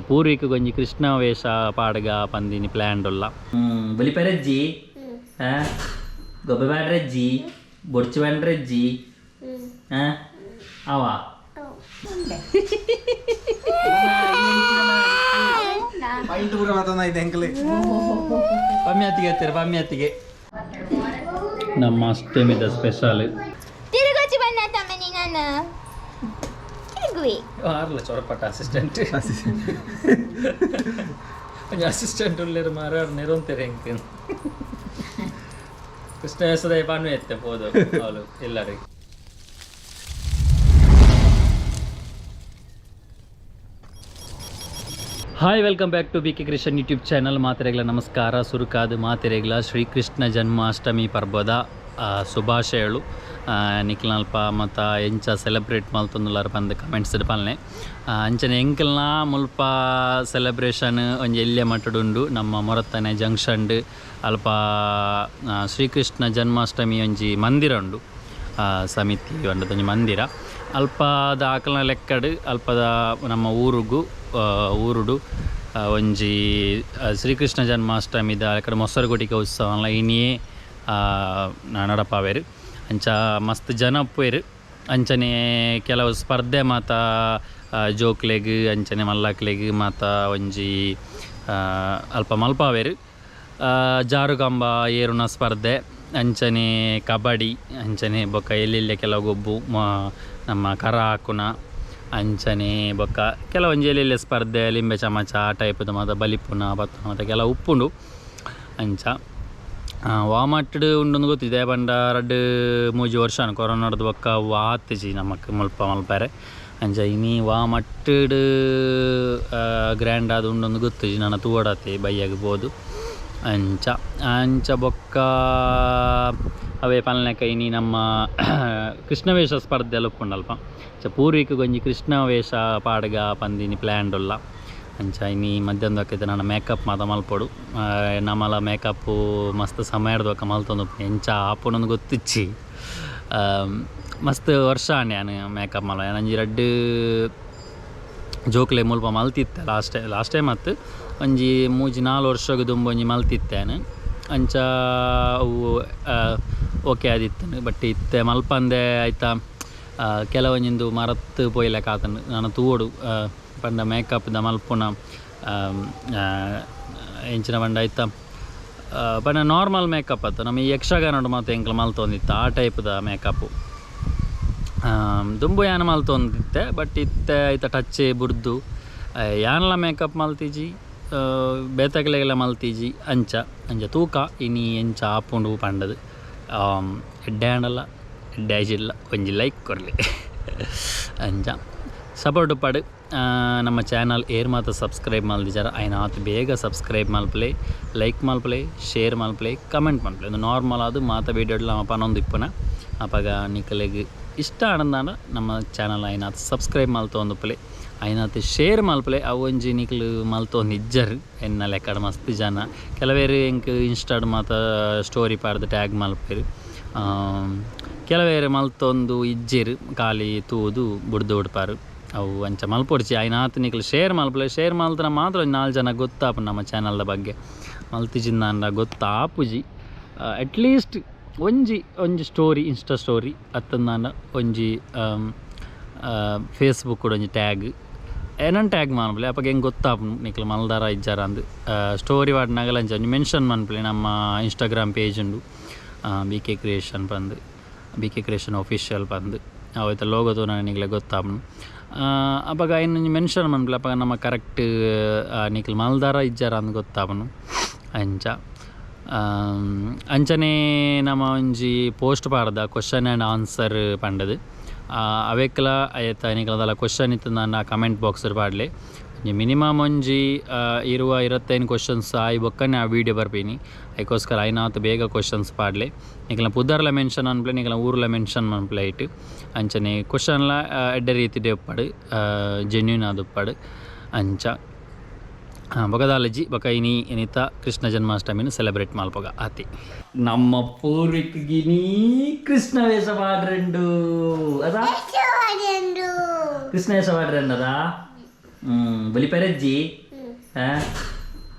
ಪೂರ್ವಿಕ ಗೊಂಜಿ ಕೃಷ್ಣ ವೇಷ ಪಾಡ್ಗ ಪಂದಿನಿ ಪ್ಲ್ಯಾನ್ ಉಲ್ಲ. ಬಲಿಪೆರಜ್ಜಿ, ಗೊಬ್ಬೆ ಬ್ಯಾಡ್ರಜ್ಜಿ, ಬೊಡ್ಚಿ ಬ್ಯಾಂಡ್ರಜ್ಜಿ, ಅವಾ ಪಮ್ಯಾತಿಗೆ ಹತ್ತಿರ ಪಮ್ಯಾತಿಗೆ ನಮ್ಮ ಅಷ್ಟಮಿದ ಸ್ಪೆಷಲ್. ತಿರುಗೋಚಿ ಬಣ್ಣ ತಮ್ಮನಿ ನಾನು ತಿರುಗುವೆ. ಆರ್ಲ ಚೊರಪಟ್ಟ ಅಸಿಸ್ಟೆಂಟ್, ಒಂಜಿ ಅಸಿಸ್ಟೆಂಟ್ ಉಲ್ಲೇರು ಮಾರ ನೆರೊಂತೆರೆ ಎಂಕ್. ಕೃಷ್ಣ ವೇಷದ ಪಣ್ಣು ಎತ್ತೆ ಪೋದು ಅವಳು ಎಲ್ಲರಿಗೆ. Hi, welcome back to B K Krishan YouTube channel. ಮಾತೆರೆಗ್ಲ ನಮಸ್ಕಾರ. ಸುರುಕಾದ ಮಾತೆರೆಗ್ಲ ಶ್ರೀಕೃಷ್ಣ ಜನ್ಮಾಷ್ಟಮಿ ಪರ್ಬದ ಶುಭಾಶಯಗಳು. ನಿಕ್ಲ್ನಲ್ಪ ಮತ ಎಂಚ ಸೆಲೆಬ್ರೇಟ್ ಮಲ್ತೊಂದುಲ್ಲಾರ ಪಂದ್ ಕಮೆಂಟ್ಸ್ ಪನ್ಲೆ. ಅಂಚನೆ ಎಂಕಲ್ನ ಮುಲ್ಪ ಸೆಲೆಬ್ರೇಷನ್ ಒಂಜಿ ಎಲ್ಯ ಮಟ್ಟಡುಂಡು. ನಮ್ಮ ಮೊರತ್ತನೆ ಜಂಕ್ಷನ್ ಅಲ್ಪ ಶ್ರೀಕೃಷ್ಣ ಜನ್ಮಾಷ್ಟಮಿ ಒಂಜಿ ಮಂದಿರ ಉಂಡು. ಸಮಿತಿ ಒಂಜಿ ಮಂದಿರ. ಅಲ್ಪದ ಆಕಲ್ನ ಲೆಕ್ಕಡ್ ಅಲ್ಪದ ನಮ್ಮ ಊರುಗು ಊರುಡು ಒಂಜಿ ಶ್ರೀಕೃಷ್ಣ ಜನ್ಮಾಷ್ಟಮಿದ ಲೆಕ್ಕಡ್ ಮೊಸರುಗುಟಿಕೆ ಉತ್ಸವ ಇನಿಯೇ ನಡಪಾವೇರು. ಅಂಚ ಮಸ್ತ್ ಜನ ಉಪ್ಪುವೆರ್. ಅಂಚನೆ ಕೆಲವು ಸ್ಪರ್ಧೆ ಮಾತ, ಜೋಕ್ಲೆಗ್ ಅಂಚನೆ ಮಲ್ಲಕ್ಲೆಗ್ ಮಾತ ಒಂಜಿ ಅಲ್ಪ ಮಲ್ಪಾವೇರು. ಜಾರುಕಂಬ ಏರುನ ಸ್ಪರ್ಧೆ, ಅಂಚನೆ ಕಬಡ್ಡಿ, ಅಂಚನೆ ಬೊಕ್ಕ ಎಲ್ಲೆಲ್ಲೆ ಕೆಲವು ಗೊಬ್ಬು, ನಮ್ಮ ಕರ ಹಾಕುನ, ಅಂಚನೆ ಬೊಕ್ಕ ಕೆಲವೊಂಜಿ ಎಲ್ಲೆಲ್ಲೆ ಸ್ಪರ್ಧೆ, ಲಿಂಬೆ ಚಮಚ ಆ ಟೈಪ್ದ ಮಾತ, ಬಲಿಪುನ ಬತ್ತುನ ಮಾತ ಕೆಲವು ಉಪ್ಪುಂಡು. ಅಂಚ ವಾಮಟ್ಡ್ ಉಂಡೊಂದು ಗೊತ್ತಿದೆ ಪಂಡ ರಡ್ಡ್ ಮೂಜಿ ವರ್ಷ ಕೊರೋನಾಡ್ದು ಬೊಕ್ಕ ವಾತಿಜಿ ನಮಕ್ ಮುಲ್ಪ ಮಲ್ಪರೆ. ಅಂಚ ಇನಿ ವಾಮಟ್ಟಡ್ ಗ್ರ್ಯಾಂಡ್ ಆದ್ ಉಂಡೊಂದು ಗೊತ್ತಿಜಿ, ನನ ತೂವಡಾತೆ ಬಯ್ಯಾಗ ಪೋದು. ಅಂಚ ಅಂಚ ಬೊಕ್ಕ ಅವೇ ಪನ್ಲೆಕ ಇನಿ ನಮ್ಮ ಕೃಷ್ಣವೇಷ ಸ್ಪರ್ಧೆ ಎಲ್ಲ ಉಪ್ಪುಂಡಲ್ಪ. ಅಂಚ ಪೂರ್ವಿಕ ಒಂಜಿ ಕೃಷ್ಣ ವೇಷ ಪಾಡ್ಗ ಪಂದಿನಿ ಪ್ಲ್ಯಾನ್ ಉಲ್ಲ. ಅಂಚ ಇನಿ ಮಧ್ಯಾಹ್ನ ನನ್ನ ಮೇಕಪ್ ಮಾತ ಮಲ್ಪೊಡು. ನಮಲ ಮೇಕಪ್ಪು ಮಸ್ತ್ ಸಮಯ ಬೊಕ್ಕ ಮಲ್ತೊಂದು ಎಂಚ ಆಪುನೊಂದು ಗೊತ್ತಿಚ್ಚಿ. ಮಸ್ತ್ ವರ್ಷ ಆಂಡ್ ಯಾನ್ ಮೇಕಪ್ ಮಲ್ಲ. ಒಂಜಿ ರಡ್ಡ್ ಜೋಕ್ಲೆ ಮುಲ್ಪ ಮಲ್ತಿತ್ತೆ ಲಾಸ್ಟ್ ಲಾಸ್ಟ್ ಟೈಮ್ ಅತ್ತು, ಒಂಜಿ ಮೂಜಿ ನಾಲ್ ವರ್ಷಗ್ ದುಂಬು ಒಂಜಿ ಮಲ್ತಿತ್ತೆ ಯಾನ್. ಅಂಚ ಅವು ಓಕೆ ಆದಿತ್ತನು. ಬಟ್ ಇತ್ತೆ ಮಲ್ಪಂದೆ ಆಯ್ತಾ ಕೆಲವೊಂಜಿಂದು ಮರತ್ ಪೋಯಿಲೆಕ ಆತಂಡ್. ನನ ತೂವೊಡು. ಪಂಡ ಮೇಕಪ್ದ ಮಲ್ಪುನ ಎಂಚಿನ ಪಂಡ ಆಯ್ತಾ ಪಂಡ ನಾರ್ಮಲ್ ಮೇಕಪ್ ಅತ್ತ, ನಮ್ಮ ಈ ಯಕ್ಷಗಾನ ಮಾತ ಎಂಕ್ಲ ಮಲ್ತೊಂದಿತ್ತು ಆ ಟೈಪ್ದ ಮೇಕಪ್ಪು ದುಂಬು ಯಾನ್ ಮಲ್ತೊಂದಿತ್ತೆ. ಬಟ್ ಇತ್ತೆ ಐತ ಟಚ್ ಬುಡ್ದು ಯಾನ್ಲ ಮೇಕಪ್ ಮಲ್ತಿಜಿ, ಬೇತಕ್ಲೆಗೆಲ್ಲ ಮಲ್ತಿಜಿ. ಅಂಚ ಅಂಚ ತೂಕ ಇನಿ ಎಂಚ ಆಪುಂಡು ಪಂಡದು. ಎಡ್ಡೆ ಆಂಡಲ ಎಡ್ಡೆ ಆಜಿಲ್ಲ ಒಂಜಿ ಲೈಕ್ ಕೊರ್ಲಿ. ಅಂಚ ಸಪೋರ್ಟ್ ಉಪ್ಪಡ್. ನಮ್ಮ ಚಾನಲ್ ಏರ್ ಮಾತ ಸಬ್ಸ್ಕ್ರೈಬ್ ಮಲ್ದಿಜಾರ ಐನ ಆತ್ ಬೇಗ ಸಬ್ಸ್ಕ್ರೈಬ್ ಮಲ್ಪಲೆ, ಲೈಕ್ ಮಲ್ಪಲೆ, ಶೇರ್ ಮಲ್ಪಲೆ, ಕಮೆಂಟ್ ಮಲ್ಪಲೆ. ಒಂದು ನಾರ್ಮಲ್ ಆದ್ ಮಾತ ವೀಡಿಯೋಡ್ಲ ನಮ್ಮ ಪನೊಂದು ಇಪ್ಪುನ. ಅಪಗ ನಿಕಲೆಗ್ ಇಷ್ಟ ಆಂಡಂದಾಂಡ ನಮ್ಮ ಚಾನಲ್ ಐನಾತ್ ಸಬ್ಸ್ಕ್ರೈಬ್ ಮಲ್ತೊಂದುಪ್ಪಲೆ, ಐನಾತ್ ಶೇರ್ ಮಲ್ಪಲೆ. ಅವು ಒಂಜಿ ನಿಕಲು ಮಲ್ತೊಂದು ಇಜ್ಜರ್ ಎನ್ನ ಲೆಕ್ಕಡ್ ಮಸ್ತ್ ಜನ. ಕೆಲವೇರು ಎಂಕ್ ಇನ್ಸ್ಟಾಡ್ ಮಾತ ಸ್ಟೋರಿ ಪಾಡ್ದು ಟ್ಯಾಗ್ ಮಲ್ಪೆರ್, ಕೆಲವೇರು ಮಲ್ತೊಂದು ಇಜ್ಜೆರ್, ಖಾಲಿ ತೂದು ಬುಡ್ದು ಉಡ್ಪಾರು. ಅವು ಅಂಚ ಮಲ್ಪೊಡ್ಚಿ. ಐನಾತ್ ನಿಕಲು ಶೇರ್ ಮಲ್ಪಲೆ. ಶೇರ್ ಮಲ್ತನ ಮಾತ್ರ ಒಂಜಿ ನಾಲ್ ಜನ ಗೊತ್ತಾಪುಂಡು ನಮ್ಮ ಚಾನಲ್ದ ಬಗ್ಗೆ. ಮಲ್ತಿಜಿಂದಾಂಡ ಗೊತ್ತಾಪುಜಿ. ಅಟ್ಲೀಸ್ಟ್ ಒಂಜಿ ಒಂಜಿ ಸ್ಟೋರಿ, ಇನ್ಸ್ಟಾ ಸ್ಟೋರಿ ಅತ್ತಂದಾಂಡ ಒಂಜಿ ಫೇಸ್ಬುಕ್ ಒಂಜಿ ಟ್ಯಾಗ್ ಏನನ್ ಟ್ಯಾಗ್ ಮನ್ಪುಲೆ. ಅಪಗ ಎಂಕ್ ಗೊತ್ತಾಪುಂಡು ನಿಕಲು ಮಲ್ದಾರ ಇಜ್ಜಾರ ಅಂದ್. ಸ್ಟೋರಿ ಪಾಡ್ನಗಲ ಅಂಚ ಒಂಜಿ ಮೆನ್ಷನ್ ಮನ್ಪುಲೆ. ನಮ್ಮ ಇನ್ಸ್ಟಾಗ್ರಾಮ್ ಪೇಜ್ ಉಂಡು, ಬಿ ಕೆ ಕ್ರಿಯೇಷನ್ ಪಂದ್, ಬಿ ಕೆ ಕ್ರಿಯೇಷನ್ ಒಫಿಷಿಯಲ್ ಪಂದ್. ಅವು ಐತ ಲೋಗೋ ತೂನಗ ನಿಕ್ಲೆ ಗೊತ್ತಾಪುಂಡು. ಅಪಗ ಐನ್ ಒಂಜಿ ಮೆನ್ಷನ್ ಮನ್ಪುಲೆ. ಅಪಗ ನಮ್ಮ ಕರೆಕ್ಟ್ ನಿಕಲು ಮಲ್ದಾರ ಇಜ್ಜಾರ ಅಂದ್ ಗೊತ್ತಾಪುಂಡು. ಅಂಚ ಅಂಚನೆ ನಮ ಒಂಜಿ ಪೋಸ್ಟ್ ಪಾಡ್ದ ಕ್ವಶನ್ ಆ್ಯಂಡ್ ಆನ್ಸರ್ ಪಂಡದು. ಅವೆಕ್ಲ ಐತ ನಿಕಲ್ನ ದಾಲ ಕ್ವಶನ್ ಇತ್ತುಂದಾಂಡ ಕಮೆಂಟ್ ಬಾಕ್ಸ್ ಪಾಡ್ಲೆ. ಒಂಜಿ ಮಿನಿಮಮ್ ಒಂಜಿ 20 25 ಕ್ವಶನ್ಸ್ ಆಯಿ ಬೊಕ್ಕನೆ ಆ ವೀಡಿಯೋ ಬರ್ಪಿನಿ. ಐಕೋಸ್ಕರ ಐನಾತ್ ಬೇಗ ಕ್ವಶನ್ಸ್ ಪಾಡ್ಲೆ. ನಿಕಲ್ನ ಪುದರ್ಲ ಮೆನ್ಷನ್ ಮನ್ಪುಲೆ, ನಿಕಲ್ನ ಊರ್ಲ ಮೆನ್ಷನ್ ಮನ್ಪುಲೆ ಐಟ್. ಅಂಚನೆ ಕ್ವಶನ್ಲ ಎಡ್ಡೆ ರೀತಿಡೆ ಉಪ್ಪಡ್, ಜೆನ್ಯೂನ್ ಆದ್ ಉಪ್ಪಡ್. ಅಂಚ ಬೊಕದಾಲಜಿ ಬೊಕ ಇನಿ ಇನಿತ ಕೃಷ್ಣ ಜನ್ಮಾಷ್ಟಮಿನ ಸೆಲೆಬ್ರೇಟ್ ಮಲ್ಪೊಗ ಆತಿ. ನಮ್ಮ ಪೂರ್ವಿಕಗಿನಿ ಕೃಷ್ಣ ವೇಷ ಪಾಡ್ರೆಂಡು ಅದಾ, ಕೃಷ್ಣ ವೇಷ ಪಾಡ್ರೆಂಡದಾ. ಬುಲಿಪೆರಜ್ಜಿ, ಹಾಂ,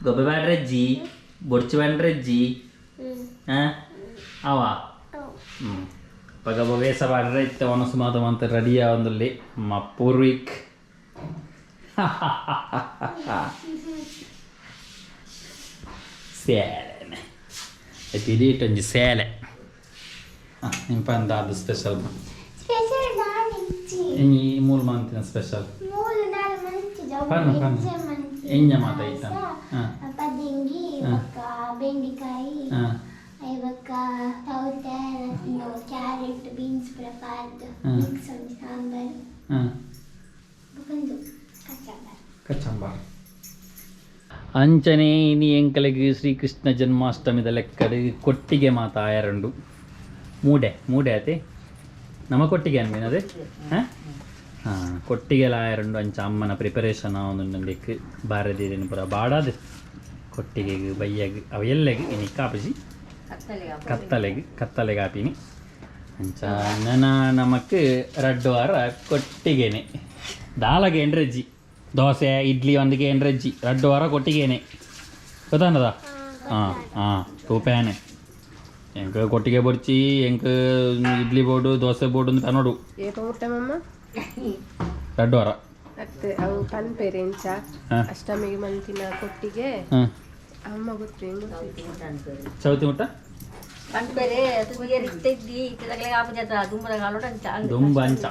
ಗೊಬ್ಬೆ ಬ್ಯಾಡ್ರಜ್ಜಿ, ಬೊಡ್ಚಿ ಬ್ಯಾಂಡ್ರಜ್ಜಿ, ಹಾಂ, ಅವ. ಪಗ ವೇಸ ಬಾಡ್ರೆ ಇತ್ತೆ ಒನಸು ಮಾತ ಮಂತ ರೆಡಿ ಆವೊಂದುಲ್ಲೆ ಮ ಪೂರ್ವಿಕ್. ಸೇಲೆ ಇಡೀಟ್ ಒಂಜಿ ಸೇಲೆ ನಿಂಪಂದ ಅದು ಸ್ಪೆಷಲ್. ಸ್ಪೆಷಲ್ ದಾನಿಚ್ಚಿ. ಈ ಮೂಲು ಮಂತಿನ ಸ್ಪೆಷಲ್. ಮೂಲು ದಾಲ್ ಮಂತಿಜ. ಪನ್ನು, ಪನ್ನು. ಎಂಜ ಮಾತ ಐತ? ಹಾಂ. ಪದಿಂಗಿ ಬೊಕ್ಕ ಬೆಂಡಿಕಾಯಿ, ಬೊಕ್ಕ ಸೌತೆ, ಕ್ಯಾರೆಟ್, ಬೀನ್ಸ್ ಪೂರ ಪಾರ್ದ್ ಮಿಕ್ಸ್ ಒಂಜಿ ಸಾಂಬಾರ್, ಬೊಕೊಂದು ಕಚಂಬಾರ್. ಕಚಂಬಾರ್. ಅಂಚನೆ ಇನಿ ಎಂಕಲೆಗ್ ಶ್ರೀಕೃಷ್ಣ ಜನ್ಮಾಷ್ಟಮಿದ ಲೆಕ್ಕಡ್ ಕೊಟ್ಟಿಗೆ ಮಾತ ಆಯರುಂಡು. ಮೂಡೆ ಮೂಡೆ ಆತೆ ನಮ್ಮ ಕೊಟ್ಟಿಗೆ ಅನ್ಬೇನದೆ. ಹಾಂ ಹಾಂ, ಕೊಟ್ಟಿಗೆಲ ಆಯರುಂಡು. ಅಂಚ ಅಮ್ಮನ ಪ್ರಿಪರೇಷನ್ ಆವೊಂದುಂಡು. ಬಾರದೀರಿನ ಪೂರ ಬಾಡಾದ್ ಕೊಟ್ಟಿಗೆಗ್ ಬಯ್ಯಗ್ ಅವ ಎಲ್ಲೆಗ್ ಇನಿ ಕಾಪುಜಿ, ಕತ್ತಲೆಗ್ ಕತ್ತಲೆಗ್ ಆಪಿನಿ. ಅಂಚ ನನ ನಮಕ್ ರಡ್ಡು ವಾರ ಕೊಟ್ಟಿಗೆನೆ. ದಾಲಗೆ ಎಂಡ್ರಜ್ಜಿ, ದೋಸೆ ಇಡ್ಲಿ ಒಂದಿಗೆ ಎಂಡ್ರಜ್ಜಿ. ರಡ್ಡು ವಾರ ಕೊಟ್ಟಿಗೆನೆ, ಗೊತ್ತಾಂಡದ? ಹಾಂ ಹಾಂ, ತೂಪೇನೆ. ಎಂಕ್ ಕೊಟ್ಟಿಗೆ ಬೊಡ್ಚಿ, ಎಂಕ್ ಇಡ್ಲಿ ಬೋಡು, ದೋಸೆ ಬೋಡು ಅಂತ ನೋಡು. ಏಪ ಮುಟ್ಟ ಮಮ್ಮ? ರಡ್ಡು ವಾರ. ಅತ್ತೆ, ಅವು ಪನ್ಪೆರೆ ಎಂಚ? ಅಷ್ಟಮಿಗೆ ಮಂತಿನ ಕೊಟ್ಟಿಗೆ. ಅಮ್ಮ ಗೊತ್ತು, ಹೆಂಗ್ ಗೊತ್ತಿತ್ತು? ಚೌತಿ ಮುಟ್ಟ. ಪನ್ಪೆರೆ ಇತ್ತೆದ್ದಿ ಇತ್ತದಾಗಲೇ ಆಪುಜ ದುಂಬದ ಕಾಲೋಡು ಅಂಚ. ದುಂಬ ಅಂಚ.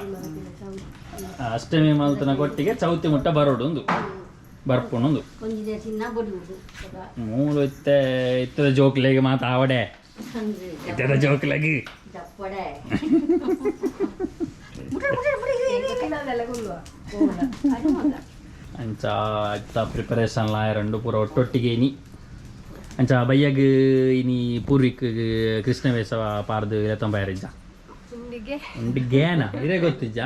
ಅಷ್ಟಮಿ ಮಲ್ತನ ಕೊಟ್ಟಿಗೆ ಚೌತಿ ಮುಟ್ಟ ಬರೋಡು ಒಂದು ಬರ್ಪುಣೊಂದು. ಒಂಜಿ ಚಿನ್ನ ಬೊಡಿ. ಮೂಲು ಇತ್ತೆ ಇತ್ತದ ಜೋಕ್ಲೆಗ್ ಮಾತ ಆವಡೆ, ಇತ್ತದ ಜೋಕ್ಲೆಗ್. ಜಪ್ಪಡೆ. ಅಂಚ ಇತ್ತ ಪ್ರಿಪರೇಷನ್ ಲಾಯರಂಡು ಪೂರ ಒಟ್ಟೊಟ್ಟಿಗೆ ಇನಿ. ಅಂಚ ಬಯ್ಯಗ್ ಇನಿ ಪೂರ್ವಿಕ್ ಕೃಷ್ಣ ವೇಷ ಪಾರ್ದು ಲೆತ್ತೊಂಬಾಯರಿಜ್ಜ? ಉಂಡಿಗೆ. ಉಂಡಿಗೇನ ಇರೇ ಗೊತ್ತಿಜ್ಜ.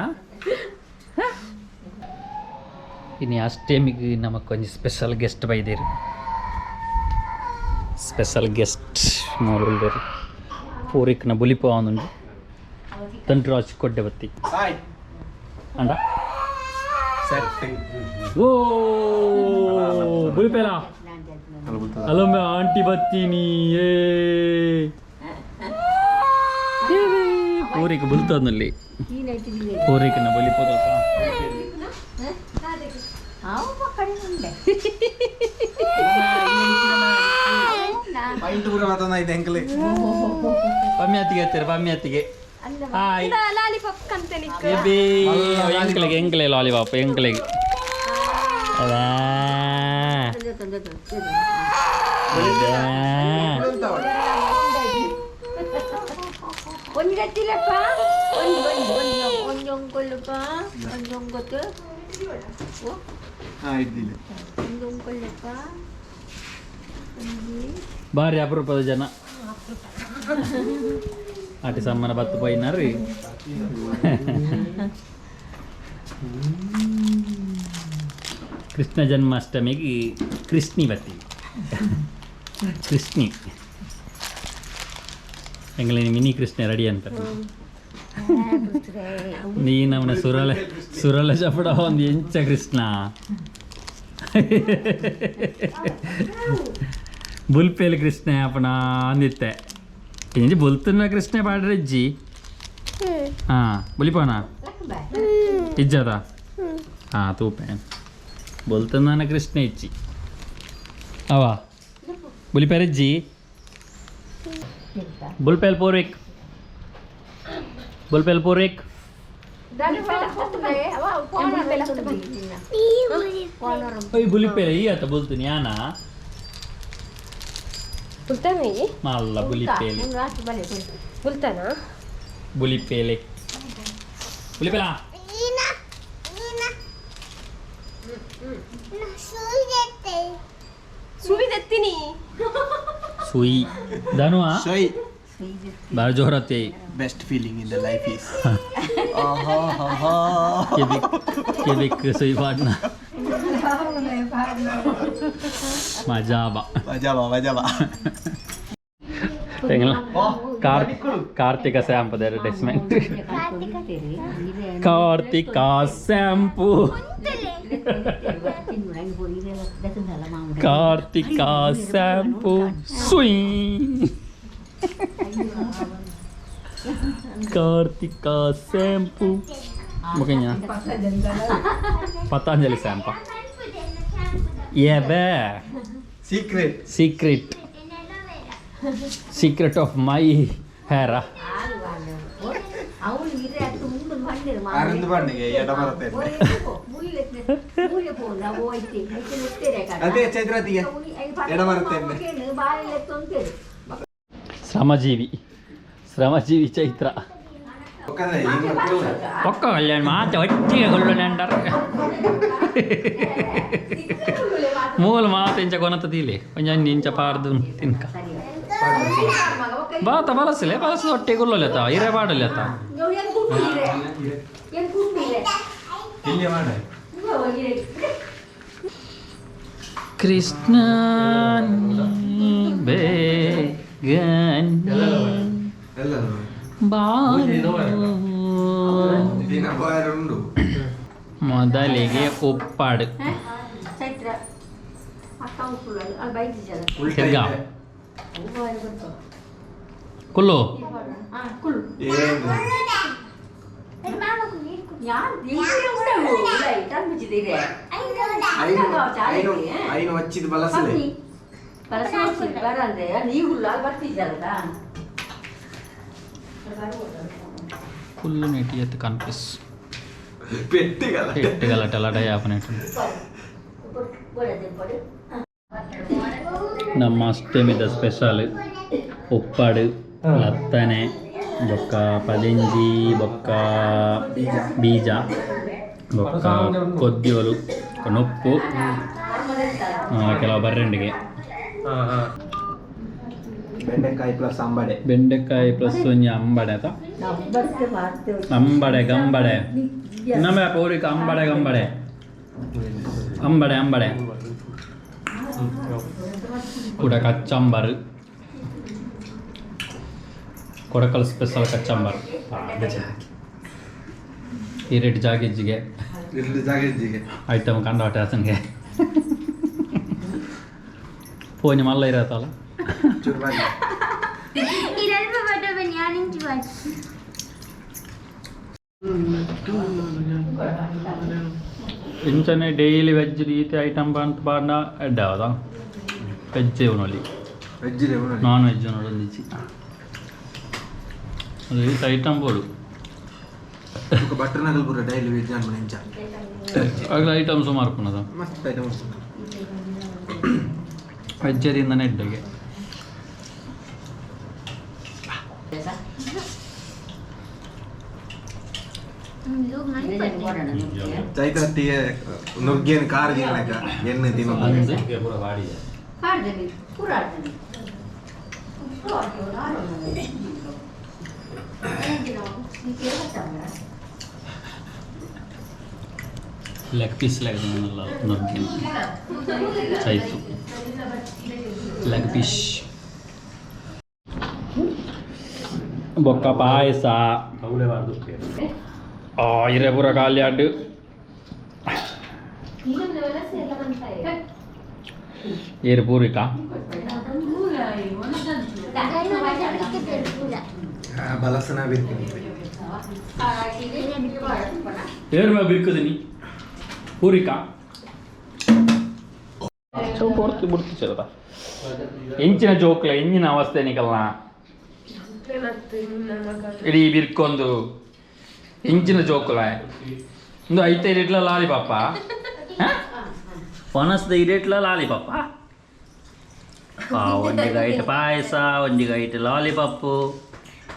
ಇನಿ ಅಷ್ಟಮಿಗೆ ನಮಕ್ ಒಂಜಿ ಸ್ಪೆಷಲ್ ಗೆಸ್ಟ್ ಬೈದೇರು. ಸ್ಪೆಷಲ್ ಗೆಸ್ಟ್ ಮೂಲು ಪೂರಿಕ್ನ ಬುಲಿಪು ಆವೊಂದುಂಡು. ತಂಟ್ರಾಜ್ ಕೊಡ್ಡೆ ಬತ್ತಿ. ಹಾಯ್. ಅಂಡ. ಸೆಟ್. ಓ ಬುಲಿಪೇಲ ಅಲ್ಲೊಮ್ಮೆ ಆಂಟಿ ಬತ್ತೀನಿ. ಏ ಪೂರಿಕ್ ಬುಲ್ತದಲ್ಲಿ ಪೂರಿಕ್ನ ಬುಲಿಪೋದಲ್ಪ. ಪಾಯಿಂಟ್ ಪೂರ ಮಾತನ ಇದೆ ಎಂಕಲೆ. ಪಮ್ಯಾತಿಗೆ ಹತ್ತಿರ ಪಮ್ಯಾತಿಗೆ ಹಾಯ್. ಲಾಲಿಪಾಪ್ ಕಂತೆ. ಬೇಬಿ ಎಂಕ್ಲೆಗೆ ಎಂಕ್ಲೆ ಲಾಲಿಪಾಪ್ ಎಂಕ್ಲೆಗೆ ಅದಾ ಅದಾ. ಒಂಜಿ ಗತ್ತಿಲ್ಲಪ್ಪ, ಒಂಜಿ ಒಂಜಿ ಒಂಜಿ ಒಂಜಿ ಒಂಕೊಲ್ಲಪ್ಪ, ಒಂಜಿ ಒಂಕೊತ್ತು. ಹಾ, ಇದ್ದಿಲ್ಲ. ಒಂಜಿ ಒಂಕೊಲ್ಲಪ್ಪ, ಒಂಜಿ. ಭಾರಿ ಅಪರೂಪದ ಜನ ಆಟಿ ಸಮ್ಮನ ಬತ್ತು ಪೋಯಿನಾರು. ಕೃಷ್ಣ ಜನ್ಮಾಷ್ಟಮಿಗೆ ಕೃಷ್ಣಿ ಬತ್ತಿ ಕೃಷ್ಣಿ ಎಂಗಲೇನಿ ಮಿನಿ ಕೃಷ್ಣ ರೆಡಿ ಅಂತ. ನೀನವನ ಸುರಳೆ ಸುರಳೆ ಚಪಡ ಒಂದು ಎಂಚ ಕೃಷ್ಣ ಬುಲ್ಪೇಲಿ ಕೃಷ್ಣ ಅಪ್ಪಣ ಅಂದಿತ್ತೆ. ಇಂಜಿ ಬುಲ್ತನ ಕೃಷ್ಣ ಪಾಡ್ರಜ್ಜಿ. ಹಾಂ, ಬುಲಿಪೋನ ಇಜ್ಜದ. ಹಾಂ, ತೂಪೆ ಬೊಲ್ತನ ಕೃಷ್ಣ ಇಚ್ಚಿ ಅವ ಬುಲಿಪೆರಜ್ಜಿ. ಬುಲ್ಪೇಲ್ ಪೂರ್ವಿಕ್, ಬುಲ್ಪೇಲ್ ಪೂರ್ವಿಕ್. ಓಯ್ ಬುಲಿಪೇಲೆ ಈ ಆತ ಬುಲ್ತೀನಿ ಯಾನ. ಬುಲ್ತಾನ? ಮಲ್ಲ ಬುಲಿಪೇಲೆ. ಬುಲ್ತಾನ. ಬುಲಿಪೇಲೆ ಬುಲಿಪೇಲ. ಸುವಿದೆತ್ತೀನಿ. ಸುಯಿ ಧನುವಾ. ಸೊಯ್. ಬಾಳ ಜೋರತ್ತೆ. Best feeling in the life is ಕೆಬಿಕ್ ಕೆಬಿಕ್ ಸುಯಿ ಪಾಡ್ನ ಮಜಾ ಬಾ. ಮಜಾ ಬಾ, ಮಜಾ ಬಾ. Karthika shampoo advertisement. Karthika shampoo. Karthika shampoo ಸುಯ್. ಕಾರ್ತಿಕ shampoo ಮುಖಂಜ ಪತಾಂಜಲಿ shampoo ಏ secret. Secret, secret of my hair. Arvind ಪಂಡಿಗೆ ಎಡ ಬರುತ್ತೆ. ಅದೇ ಚೈತ್ರಾತಿಗೆ ಎಡ ಬರುತ್ತೆ. ಶ್ರಮಜೀವಿ, ಶ್ರಮಜೀವಿ ಚೈತ್ರ. ಒಕ್ಕ ಕಲ್ಯಾಣ ಮಾತೆ ಒಟ್ಟಿಗೆ ಕೊಲ್ಲುಂಡರ್ ಮೂಲ ಮಾತು ಇಂಚ ಕೊನತ ತೀಲೆ ಒಂಜ ಇಂಚ ಪಾರ್ದು ತಿನ್ಕ ಬಾತ ಬಲಸಲೆ ಬಲಸ ಒಟ್ಟಿಗೆ ಕೊಲ್ಲೊಲೆತ ಇರೆ ಪಾಡಲೆತ. ಕೃಷ್ಣ ಬೇಗನೆ ಬಾರೋ. ಮೊದಲಿಗೆ ಉಪ್ಪಾಡು. ತಿರ್ಗಾ ಕುಲ್ಲು. ಐನು ವಚ್ಚಿದ ಬಲಸಲೆ. ಕುಲ್ಲು ನೆಟಿ ಎತ್ತು ಕನ್ಪಿಸ್. ಪೆಟ್ಟಿಗಲ್ಲ. ಪೆಟ್ಟಿಗಲ್ಲ ಲಡ ಯಾಪನೆಟ್. ನಮ್ಮ ಅಷ್ಟಮಿದ ಸ್ಪೆಷಲ್ ಉಪ್ಪಾಡು, ಲತ್ತನೆ, ಬೊಕ್ಕ ಪದಿಂಜಿ, ಬೊಕ್ಕ ಬೀಜ, ಬೊಕ್ಕ ಕೊದ್ದಿಯೋಲು, ನೊಪ್ಪು, ಕೆಲವು ಬರ್ರೆಂಡಿಗೆ. ಬೆಂಡೆಕಾಯಿ ಪ್ಲಸ್ ಅಂಬಡೆ. ಬೆಂಡೆಕಾಯಿ ಪ್ಲಸ್ ಒಂಜಿ ಅಂಬಡೆ ಆತ. ಅಂಬಡೆ ಗಂಬಡೆ ನಮ್ಮ ಪೌರಿಕ ಅಂಬಡೆ ಗಂಬಡೆ ಅಂಬಡೆ ಅಂಬಡೆ ಕೂಡ ಕಚ್ಚಂಬರ್, ಕೊಡಕಲ್ ಸ್ಪೆಷಲ್ ಕಚ್ಚಂಬರ್. ಈ ರೇಟ್ ಜಾಗಿಜ್ಜಿಗೆ. ಇಲ್ಲಿ ಜಾಗಿಜ್ಜಿಗೆ. ಐಟಮ್ ಕಂಡಾಟ ಆತನಿಗೆ ಫೋನ್ ಮಲ್ಲ ಇರತ್ತಲ್ಲ. ಇದಲ್ಪ ಬಟ್ಟ ಬನ್ನಿ ಯಾನಿಂಚಿ ಬಾಚಿ. ಇಂಚನೆ ಡೈಲಿ ವೆಜ್ ರೀತಿ ಐಟಮ್ ಬಂತ ಬಾಂಡ ಎಡ್ಡೆ ಹೌದಾ? ವೆಜ್ ಉಣಲಿ. ವೆಜ್. ನಾನ್ ವೆಜ್ ನೋಡೊಂದಿಚ್ಚಿ ಅದು ಈ ಐಟಮ್ ಬೋಡು. ಬಟರ್ ನಗಲ್ ಪೂರ ಡೈಲಿ ವೆಜ್ ಅನ್ಪುನ ಇಂಚ. ಆಗಲ ಐಟಮ್ ಸುಮಾರು ಪುನದ. ಮಸ್ತ್ ಐಟಮ್. ವೆಜ್ ದಿಂದನೇ ಎಡ್ಡೆಗೆ. ಚೈತ್ರತ್ತಿಗೆ ನುಗ್ಗೇನು ಕಾರ್ ತಿನ್ನಕ ಎಣ್ಣೆ ತಿನ್ನೋದು. ಅಂದು ಲೆಗ್ ಪೀಸ್ ಲೆಗ್ ನುಗ್ಗಿನ ಚೈತು ಲೆಗ್ ಪೀಸ್ ಬೊಕ್ಕ ಪಾಯಸ. ಆ ಇರೆ ಪೂರ ಖಾಲಿ ಆಂಡ್. ಏರು ಪೂರಿಕ. ಬಲಸನ ಬಿರ್ತೀನಿ. ಏರು ಮೇ ಬಿರ್ಕುದಿನಿ ಪೂರಿಕ ಸ್ವಲ್ಪ ಹೊರ್ತು ಬಿಡ್ತು ಚರದ ಎಂಚಿನ ಜೋಕ್ಲ ಎಂಜಿನ ಅವಸ್ಥೆ ನಿಕಲ್ನ ಇಡೀ ಬಿರ್ಕೊಂದು ಎಂಚಿನ ಜೋಕುಲ ಇಂದು ಐತೆ ಇಟ್ಲ ಲಾಲಿಪಾಪ ಒನಸ್ದ ಇರೇಟ್ಲ ಲಾಲಿಪಾಪ. ಒಂಜಿಗೆ ಐಟ್ ಪಾಯಸ, ಒಂಜಿಗೆ ಐಟ್ ಲಾಲಿಪಾಪು,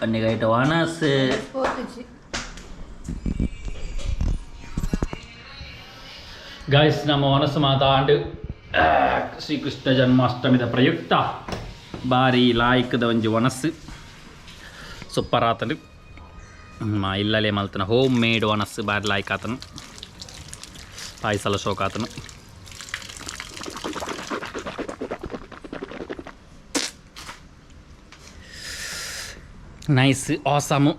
ಒಂಜಿಗೆ ಐಟ್ ಒಣಸ್. ಗಾಯ್ಸ್, ನಮ್ಮ ಒನಸು ಮಾತಾಂಡು. ಶ್ರೀಕೃಷ್ಣ ಜನ್ಮಾಷ್ಟಮಿದ ಪ್ರಯುಕ್ತ ಬಾರಿ ಲಾಯ್ಕದ ಒಂಜಿ ಒಣಸು ಸೂಪರ್ ಆತನು. ಮಾ ಇಲ್ಲಲೇ ಮಲ್ತನ ಹೋಮ್ ಮೇಡ್ ಒಣಸು ಬಾರಿ ಲಾಯ್ಕ್ ಆತನು. ಪಾಯಸಲ ಶೋಕ ಆತನು. ನೈಸ್, ಆಸಮು.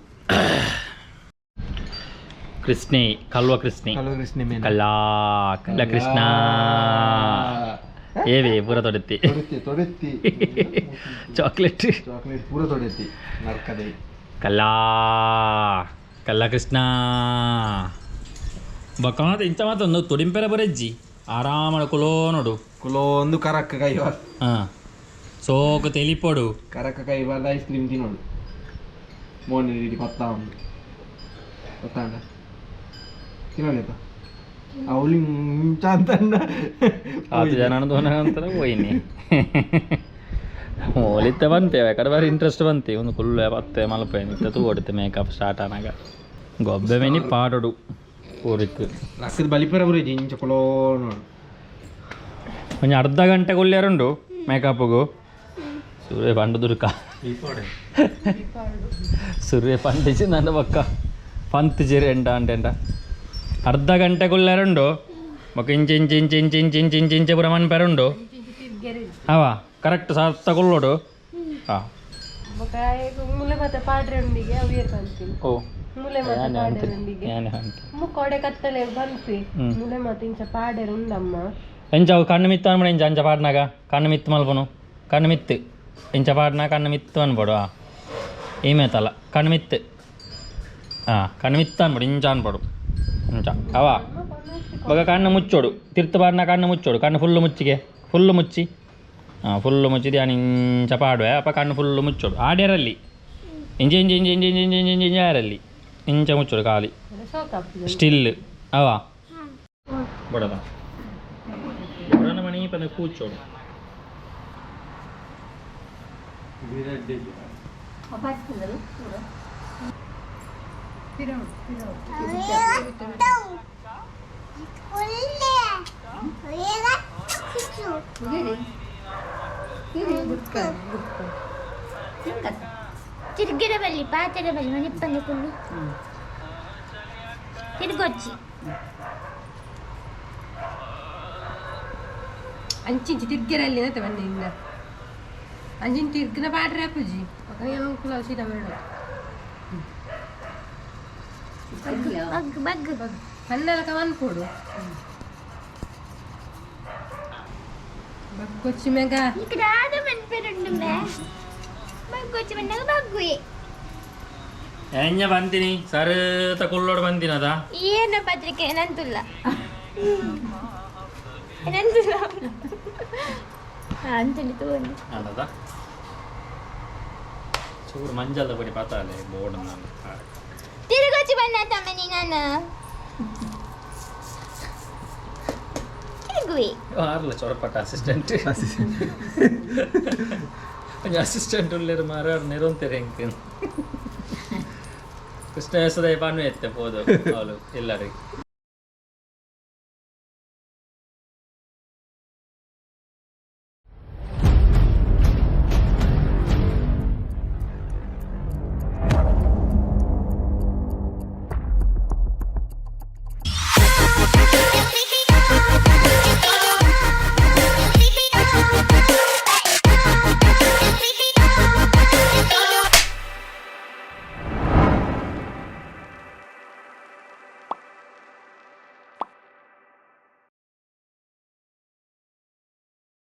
ಕೃಷ್ಣೆ ಕಲ್ವ ಕೃಷ್ಣೆ. ಕಲ್ವ ಕೃಷ್ಣೆ ಮೇನ. ಕಲ್ಲ ಕಲ್ಲ ಕೃಷ್ಣ. ಏವೇ ಪೂರ ತೊಡೆತ್ತಿ. ತೊಡೆತ್ತಿ ತೊಡೆತ್ತಿ. ಚಾಕ್ಲೇಟ್. ಚಾಕ್ಲೇಟ್ ಪೂರ ತೊಡೆತ್ತಿ ನರ್ಕದೆ. ಕಲ್ಲ ಕಲ್ಲ ಕೃಷ್ಣ ಬೊಕ್ಕ ಮಾತ ಇಂಚ ಮಾತ ಒಂದು ತೊಡಿಂಪೆರ ಬರೆಜ್ಜಿ ಆರಾಮಡ ಕುಲೋ ನೋಡು. ಕುಲೋ ಒಂದು ಕರಕ್ಕ ಕೈ. ಹಾಂ, ಸೋಕು ತೆಲಿಪೊಡು. ಕರಕ್ಕ ಕೈ ಬಾರ್ದ ಐಸ್ ಕ್ರೀಮ್ ತಿನ್ನೋಡು. ಮೋನೆ ರೀತಿ ಕೊತ್ತಾ ಉಂಡು ಗೊತ್ತಾಂಡ ತಿನ್ನೋಲೇಪ ಅವಳಿ ಇಂಚ ಅಂತಂಡ. ಆತು ಜನ ಅಂತಾರೆ ಹೋಯ್ನಿ ಓಲಿತ್ತೆ ಬಂತೆ ಕಡೆ ಬಾರಿ ಇಂಟ್ರೆಸ್ಟ್ ಬಂತೆ ಒಂದು ಕುಲ್ಲು ಪತ್ತೆ ಮಲ್ಪೆ ಇತ್ತ ತೂವೊಡಿತ್ತೆ ಮೇಕಪ್ ಸ್ಟಾರ್ಟ್ ಆನಾಗ ಗೊಬ್ಬೆ ಮೆನಿ ಪಾಡೊಡು ಊರಿಕ್. ಲಕ್ಕದ ಬಲಿಪರ ಬುರೇಜಿ ಇಂಚ ಕುಲೋ ನೋಡು. ಒಂಜಿ ಅರ್ಧ ಗಂಟೆ ಕುಲ್ಲೇರುಂಡು ಮೇಕಪ್ಗು. ಸೂರ್ಯ ಪಂಡ ದುರ್ಕ ಸೂರ್ಯ ಪಂಡಿಚಿ ನನ್ನ ಪಕ್ಕ ಪಂತ್ ಜೆರಿ ಎಂಟ ಅಂಟೆಂಟ ಅರ್ಧ ಗಂಟೆ ಕುಲ್ಲೇರುಂಡು. ಬೊಕ್ಕ ಇಂಚ ಇಂಚ ಇಂಚ ಇಂಚ ಇಂಚ ಇಂಚ ಇಂಚ ಇಂಚ ಪೂರ ಮನ್ಪೆರುಂಡು. ಅವ ಕರೆಕ್ಟ್ ಸರ್ತ ಕುಲ್ಲೋಡು. ಹಾಂ. ಬೊಕ ಮುಲೆ ಮಾತ ಪಾಡ್ರೆ ಉಂಡಿಗೆ ಅವು ಏರ್ ಬಂತೀನಿ. ಓ. ಮುಲೆ ಮಾತ ಯಾನೆ ಪಾಡೆರ್ ಅಂತೆ. ಉಂಡಿಗೆ. ಯಾನೆ ಅಂತೆ. ಮುಕ್ಕೋಡೆ ಕತ್ತಲೆ ಬಂಪಿ. ಮುಲೆ ಮಾತ ಇಂಚ ಪಾಡೆರ್ ಉಂಡಮ್ಮ. ಎಂಚ ಅವು ಕಣ್ಣು ಮಿತ್ತು ಅನ್ಬಿಡು. ಇಂಚ ಅಂಚ ಪಾಡ್ನಾಗ ಕಣ್ಣು ಮಿತ್ತು ಮಲ್ಪನು. ಕಣ್ಣು ಮಿತ್ತು ಇಂಚ ಪಾಡ್ನ ಕಣ್ಣು ಮಿತ್ತು ಅನ್ಬೋಡು. ಆ ಈಮೇತಲ್ಲ ಕಣ್ಣು ಮಿತ್ತು. ಹಾಂ, ಕಣ್ಣು ಮಿತ್ತು ಅನ್ಬೋಡು. ಇಂಚ ಅನ್ಬೋಡು ಇಂಚ ಅವ. ಬೊಕ ಕಣ್ಣು ಮುಚ್ಚೋಡು. ತಿರ್ತು ಪಾಡ್ನ ಕಣ್ಣು ಮುಚ್ಚೋಡು. ಕಣ್ಣು ಫುಲ್ಲು ಮುಚ್ಚಿಗೆ ಫುಲ್ಲು ಮುಚ್ಚಿ. ಹಾಂ, ಫುಲ್ಲು ಮುಚ್ಚಿದೆ ಇಂಚ ಪಾಡುವೆ. ಅಪ್ಪ ಕಣ್ಣು ಫುಲ್ಲು ಮುಚ್ಚೋಡು. ಆಡ್ಯಾರಲ್ಲಿ ಇಂಚ ಇಂಚ ಇಂಚ ಇಂಚ ಇಂಚ ಇಂಚ ಇಂಚ ಇಂಚ ಆರಲ್ಲಿ ಇಂಚ ಮುಚ್ಚೋಡು ಖಾಲಿ. ಸೋಕಾಪುಜಿ. ಸ್ಟಿಲ್ ಅವ ಬಡದ ಬಡನ ಮಣಿ ಪಂದ ಕೂಚೋಡು. ತಿರ್ಗಿರ ಬಲ್ಲಿ ಪಾತೆರ ಬಲ್ಲಿ ಮನಿಪ್ಪಂದೆ ಕುಲ್ಲು ತಿರ್ಗೊಚ್ಚಿ. ಅಂಚಿಂಚಿ ತಿರ್ಗಿರಲ್ಲಿ ಅಂತ ಬಂದೆ ಅಂಚಿನ ತಿರ್ಗಿನ ಪಾಡ್ರೆ ಪೂಜಿ ಬೊಕ ಕುಲ ಸೀದಾ ಬೇಡ. ಬಗ್ ಬಗ್. ಕಣ್ಣೆಲಕ ಮನ್ಪೊಡು ಬಗ್ಗೊಚ್ಚಿ ಮೇಗ. నీకు రాదు మన్పెరుండు మే ಬಗ್ಗೊಚ್ಚಿ ಬಂದಾಗ ಬಗ್ಗುವೆ. ಎಂಜ ಬಂತೀನಿ ಸರತ ಕುಲ್ಲೋಡು ಬಂದಿನದ. ಏನು ಪತ್ರಿಕೆ ಏನಂತಿಲ್ಲ ಏನಂತಿಲ್ಲ ಅಂತೇಳಿ ತಗೊಂಡು. ಅಲ್ಲದ ಚೂರು ಮಂಜಲ್ದ ಪೊಡಿ ಪಾತಾಲೆ ಬೋರ್ಡ್ ನಾನು. ತಿರುಗೊಚ್ಚಿ ಬಂದ ತಮ್ಮನಿ ನಾನು ತಿರುಗುವೆ. ಆರ್ಲ ಚೊರಪಟ್ಟ ಅಸಿಸ್ಟೆಂಟ್ ಒಂಜಿ ಅಸಿಸ್ಟೆಂಟ್ ಉಲ್ಲೇರು ಮಾರ ನೆರೊಂತೆರೆ ಎಂಕ್ ಕೃಷ್ಣ ಯಸೋದಯ ಪಾನು ಎತ್ತೆ ಪೋದು ಅವಳು ಎಲ್ಲರಿಗೆ.